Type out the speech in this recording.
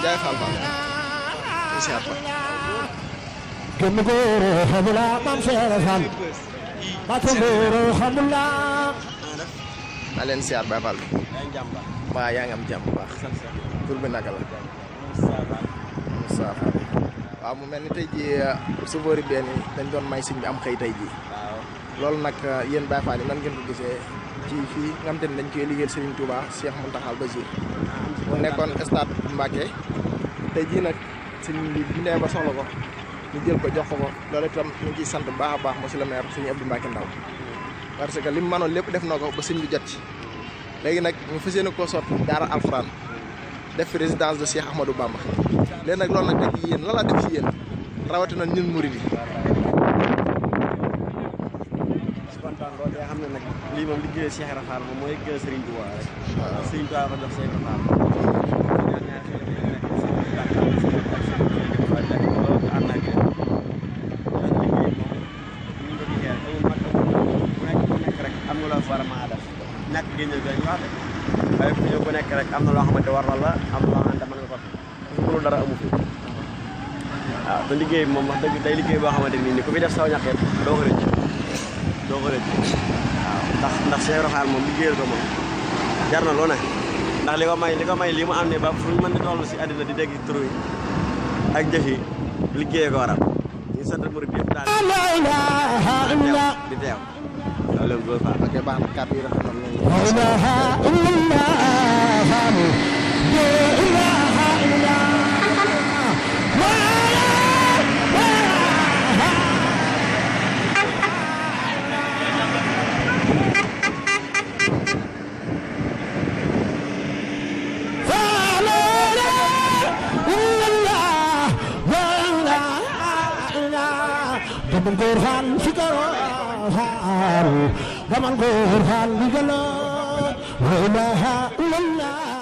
Ndiaye Fall Fall ñu siyaar ba gëm góoro xamula maam Cheikh Fall ba ko góoro xamula na leen siyaar Baye Fall waaw yaa ngi am jàmm bu baax tur bi naka la Moussa Fall waaw mu mel ni tey jii chauffeur yi benn dañ doon may sëñ bi am xëy tey jii loolu nag yéen Baye Fall yi nan ngeen ko gisee ci fii nga xam te ne dañ koy liggéeyal Serigne Touba Cheikh Mountakha Bassirou mu nekkoon stade Mbacké tey jii nag sëñ bi bu nee ba soxla ko ñu jël ko jox ko loolu itam ñu ngi ciy sant bu baax a baax monsieur le maire sëñ Abdou Mbacké Ndaw parce que li mu mënoon lépp def na ko ba sëñ bi jot ci léegi nag ñu fas yéene koo sotti daara alxuraan def fi résidence de Cheikh Ahmadou Bamba léegi nag loolu nag tey jii yéen la def ci yéen rawatina ñun murid yi. kontaan loolu day xam ne nag lii moom liggéey Cheikh Ibra Fall moom mooy liggéey Serigne Touba rek. waaw Serigne Touba ko jox Cheikh Ibra Fall. ñaar ñaar xel yi nekk Serigne Touba loolu ànd ak yéen. ndax liggéey moom ñu ngi ko liggéey rek amul mag amul ku nekk rek am na loo war a mën a def ñàkk génneel bi ñu wax de waaye ku ñëw ku nekk rek am na loo xamante war na la am na loo xamante mën nga ko fi loolu dara amu fi waaw te liggéey bi moom wax dëgg day liggéey boo xamante ni ku fi def saw ñàkk yëpp doo ko rëcc waaw ndax Cheikh Ibra Fall moom liggéeyal ko moom jar na loo ne ndax li ko may lii mu am ne ba fu ñu mën di toll si àddina di dégg tur yi ak jëf yi liggéey ko waral ñu sant murid yëpp daal di teew loolu leen góor Fall ok baax na kàddu yi rafet na Daman Gorhan Shikaro Daman Gorhan Ligalo La ilaha illallah